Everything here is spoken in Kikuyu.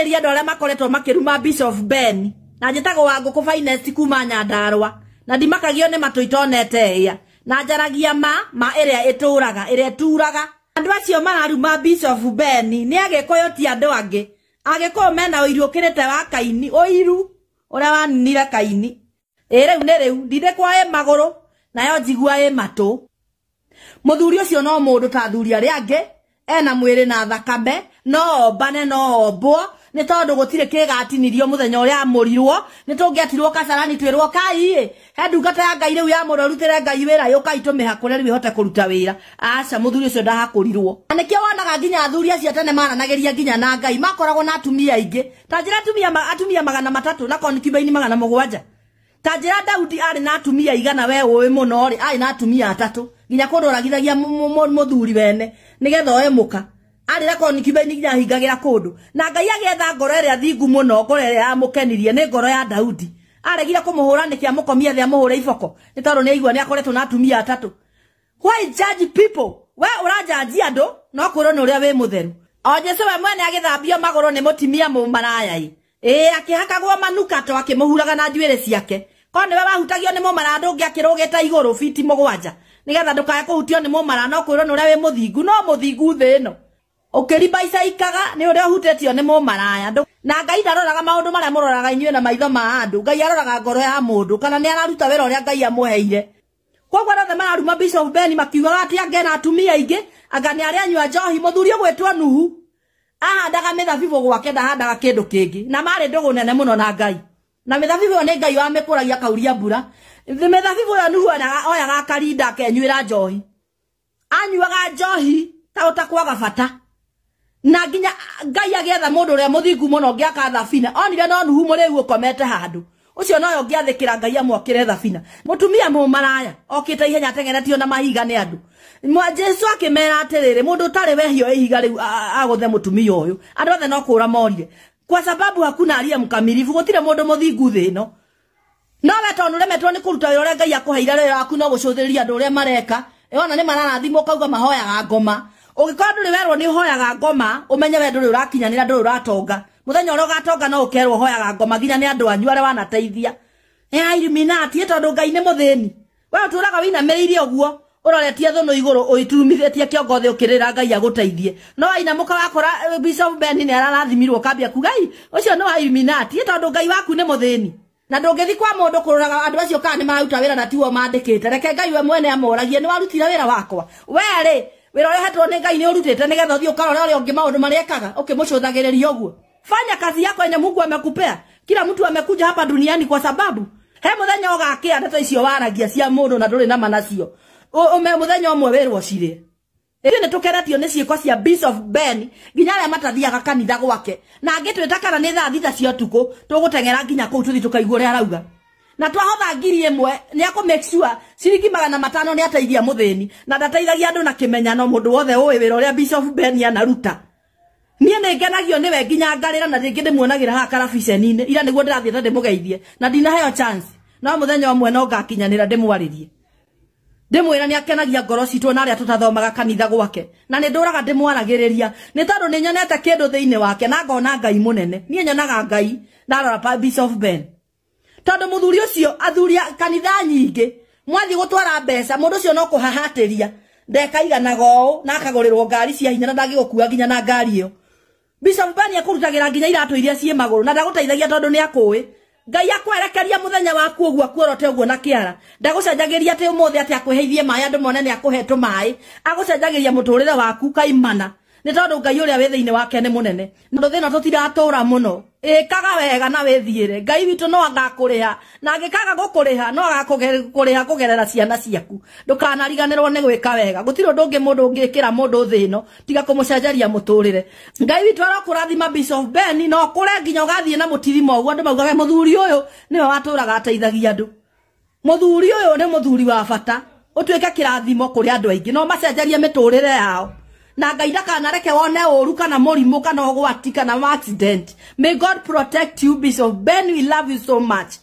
njarĩrie andũ arĩa makoretwo makĩruma Bishop Ben na njĩtagwo wa Ngũkũ Finest kuma Nyandarua na ndimakagio nĩ matũ itonete ĩa na njaragia ma ĩrĩa ĩtũraga ĩrĩa ĩturaga. Andũ acio mararuma Bishop Ben nĩ Agĩkũyũ ti andũ angĩ. Agĩkũyũ mena ũiru ũkĩrĩte wa Kaini, ũiru ũrĩa waninire Kaini. Ĩ rĩu nĩ rĩu ndindĩkwa ĩ magũrũ nayo njigua ĩ matũ. Mũthuri ũcio no mũndũ ta athuri arĩa angĩ, ena mwĩrĩ na thakame, no ombane no ombwo, nĩ tondũ gũtirĩ kĩgatinirio mũthenya ũrĩa amũrirwo, nĩ tũngĩatirwo kasarani twĩrwo kai ĩ, he ndungata ya Ngai rĩu yamũrwo rutĩre Ngai wĩra yũkai tũmĩhakũre rĩu ĩhote kũruta wĩra. Aca, mũthuri ũcio ndahakũrirwo. Na nĩkĩo wonaga nginya athuri acio tene maranagĩria nginya na Ngai, makoragwo na atumia aingĩ. Ta njĩra atumia 300 na concubine 700. Ta njĩra Daudi arĩ na atumia 100 we ũĩ mũno rĩ, arĩ na atumia 3 nginya kũndũ oragithagia mũthuri wene nĩgetha oe mũka. Arĩ na concubine nginya ahingagĩra kũndũ. Na Ngai agĩetha ngoro ĩrĩa thingu mũno, ngoro ĩrĩa yamũkenirie nĩ ngoro ya Daudi. Aregire kũmũhũra nĩkĩ amũkomie thĩ amũhũre iboko, nĩ tondũ nĩ aigua nĩ akoretwo na atumia 3. Why judge people? We ũranjanji andũ no kwĩrwo nĩ ũrĩa wĩ mũtheru. O Jesũ we mwene agĩthambio magũrũ nĩ mũtimia mũmaraya ĩ. Ĩ akĩhakagwo manukato akĩmũhuraga na njuĩrĩ ciake. Korwo nĩwe wahutagio nĩ mũmaraya ndũngĩakĩrũgĩte igũrũ fiti 7 nĩgetha ndũkae kũhutio nĩ mũmaraya, no kwĩrwo nĩ ũrĩa wĩ mũthingu, no mũthingu thĩ ĩno. Ũkĩribaicaikaga nĩ ũrĩa ũhutĩtio nĩ mũmaraya. Na Ngai ndaroraga maũndũ marĩa mũroraga inyuĩ na maitho ma andũ. Ngai aroraga ngoro ya mũndũ kana nĩ araruta wĩra ũrĩa Ngai amũheire. Koguo andũ othe mararuma Bishop Ben makiugaga atĩ anga ena atumia aingĩ, anga nĩ arĩa anyua njohi. Mũthuri ũgwĩtwo Nuhu ahandaga mĩthabibũ gwake, ndahandaga kĩndũ kĩngĩ, na marĩ ndũgũ nene mũno na Ngai. Na mĩthabibũ ĩyo nĩ Ngai wamĩkũragia akauria mbura. Mĩthabibũ ĩyo Nuhu oyaga akarinda akenyuĩra njohi. Anyuaga njohi ta ũtakwaga bata. Na nginya Ngai agĩetha mũndũ ũrĩa mũthingu mũno ũngĩaka thabina, onire no Nuhu mũrĩu ũkomete handũ. Ũcio nowe ũngĩathĩkĩra Ngai amwakĩre thabina. Mũtumia mũmaraya okĩte ihenya ateng'eretio na mahiga nĩ andũ. Jesũ akĩmera atĩrĩrĩ, mũndũ ũtarĩ wehio ihiga rĩu agũthe mũtumia ũyũ. Andũ othe no kũra morire. Kwa sababu hakuna aliye mkamilifu, gũtirĩ mũndũ mũthingu thĩ ĩno. No we tondũ ũremetwo nĩ kũruta wĩra ũrĩa Ngai akũheire wĩra waku no gũcũthĩrĩria andũ ũrĩa mareka. Ĩona nĩ mararathimwo ũkauga mahoyaga ngoma. Ũngĩkorwo ndũrĩ werwo nĩ ũhoyaga ngoma, ũmenye we ndũrĩ ũrakinyanĩra, ndũrĩ ũratonga. Mũthenya ũrĩa ũgatonga no ũkerwo ũhoyaga ngoma nginya nĩ andũ anyu arĩa wanateithia. Ĩ Illuminati, ĩ tondũ Ngai nĩ mũthĩni. We ũtũraga wĩinamĩrĩire ũguo, ũroretie thũnũ igũrũ, ũiturumithĩtie kĩongo thĩ ũkĩrĩra Ngai agũteithie. No wainamũka wakora Bishop Ben nĩ ararathimirwo ũkambia kuga, Ĩ, ũcio nĩ wa Illuminati, ĩ tondũ Ngai waku nĩ mũthĩni. Na ndũngĩthiĩ kwa mũndũ kũroraga andũ acio kana nĩ mararuta wĩra na tiwo mandĩkĩte. Reke Ngai we mwene amoragie, nĩ warutire wĩra wakwa. We rĩ, wĩra ũrĩa ũhetwo nĩ Ngai nĩ ũrutĩte nĩgetha ũthiĩ ũkarore ũrĩa ũngĩ maũndũ marĩa ekaga, ũkĩmũcũthagĩrĩria ũguo. Fanya kazi yako yenye Mungu amekupea. Kila mtu amekuja hapa duniani kwa sababu he mũthenya ũgakĩa ndeto icio waragia cia mũndũ na ndũrĩ na ma nacio. Ũme mũthenya ũmwe wĩrwo cirĩ. Ithuĩ nĩ tũkeretio nĩ ciĩko cia Bishop Ben nginya arĩa matathiaga kanitha gwake. Na angĩtwĩta kana nĩ thaa 6 cia ũtukũ, tũgũteng'era nginya kũu tũthiĩ tũkaigua ũrĩa arauga. Na twahotha 1000 nĩ akũ make sure ciringi 500 nĩ ateithia mũthĩni. Na ndateithagia andũ na kĩmenyano, mũndũ wothe ũĩ wĩra ũrĩa Bishop Ben anaruta. Niĩ nĩ ngenagio nĩwe nginya ngarĩra na rĩngĩ ndĩmuonagĩra haha karabiceni-inĩ, ira nĩguo ndĩrathiĩte ndĩmũgeithie na ndinaheo chance. No mũthenya ũmwe no ngakinyanĩra ndĩmwarĩrie. Ndĩmwĩra nĩ akenagia ngoro citũ na arĩa tũtathomaga kanitha gwake. Na nĩ ndũraga ndĩmwaragĩrĩria nĩ tondũ nĩ nyonete kĩndũ thĩinĩ wake na ngona Ngai mũnene. Niĩ nyonaga Ngai ndarora Bishop Ben. Tondũ mũthuri ũcio athuri a kanitha nyingĩ mwathiĩ gũtwara mbeca, mũndũ ũcio no kũhahatĩria ndekaiganaga ũũ na akagũrĩrwo ngari cia hinya na ndangĩgũkua nginya na ngari ĩyo. Bishop Ben akũrutagĩra nginya iratũ iria ciĩ magũrũ na ndagũteithagia tondũ nĩ akũĩ. Ngai akwerekeria mũthenya waku ũguo akuorote ũguo na kĩara. Ndagũcenjagĩria atĩ ũmũthĩ atĩ akwĩheithie maĩ andũ mone nĩ akũhe tũmaĩ. Agũcenjagĩria mũtũrĩre waku kaimana. Nĩ tondũ Ngai ũrĩa wĩ thĩinĩ wake nĩ mũnene. Tondũ thĩ ĩno tũtiratũra mũno. Ĩkaga wega na wĩthiĩre. Ngai witũ no agakũrĩha. Na angĩkaga gũkũrĩha, no agakũrĩha kũgerera ciana ciaku. Ndũkanariganĩrwo nĩ gwĩka wega. Gũtirĩ ũndũ ũngĩ mũndũ ũngĩkĩra mũndũ thĩ ĩno tiga kũmũcenjeria mũtũrĩre. Ngai witũ arokũrathima Bishop Ben, na ũkũre nginya ũgathiĩ na mũtirima ũguo andũ maugage mũthuri ũyũ nĩwe watũraga ateithagia andũ. Mũthuri ũyũ nĩ mũthuri wa bata, ũtuĩke kĩrathimo kũrĩ andũ aingĩ, no macenjerie mĩtũrĩre yao. Na Ngai ndakanareke wone ũru kana mũrimũ kana ũgwati kana accident. May God protect you, Bishop Ben. We love you so much.